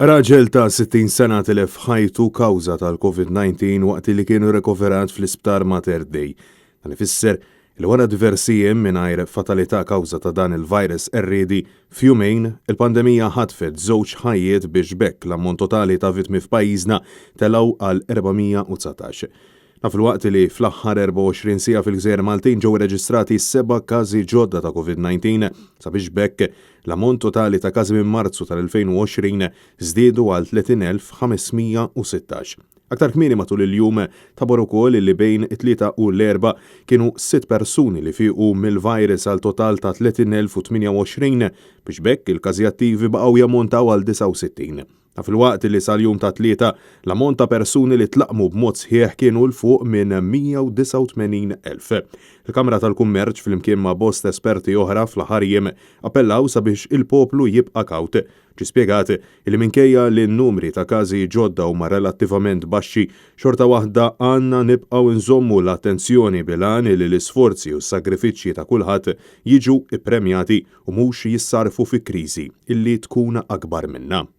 Raġel ta' 60 sena tilef ħajtu kawża tal-Covid-19 waqt li kien rikoverat fl-Isptar Mater Dei. Dan ifisser li wara diversi jiem mingħajr fatalità kawża ta' dan il-virus qerriedi, f'jumejn il-pandemija ħatfet żewġ ħajjiet biex b'hekk l-ammont totali ta' vittmi f'pajjiżna telgħu għal 419. Dan filwaqt li fl-aħħar 24 siegħa fil-Gżejjer Maltin ġew irreġistrati seba' każi ġodda ta' Covid-19 sabiex b'hekk l-ammont totali ta' każi minn Marzu tal-2020 żdiedu għal 30,516. Aktar kmieni matul il-jum tħabbar ukoll li bejn it-Tlieta u l-Erbgħa kienu sitt persuni li fiequ mill-virus għal total ta' 30,028 biex b'hekk il-każi attivi baqgħu jammontaw għal 69. Dan filwaqt li sal-jum tat-Tlieta, l-ammont ta' persuni li tlaqqmu b'mod sħiħ kienu 'l fuq minn 189,000. Il-Kamra tal-Kummerċ flimkien ma' bosta esperti oħra fl-aħħar jiem appellaw sabiex il-poplu jibqa' kawt. Ġie spjegat li minkejja li n-numri ta' każi ġodda huma relattivament baxxi, xorta waħda għandna nibqgħu nżommu l-attenzjoni bil-għan li l-isforzi u s-sagrifiċċji ta' kulħadd jiġu ppremjati u mhux jissarrfu fi kriżi illi tkun akbar minna.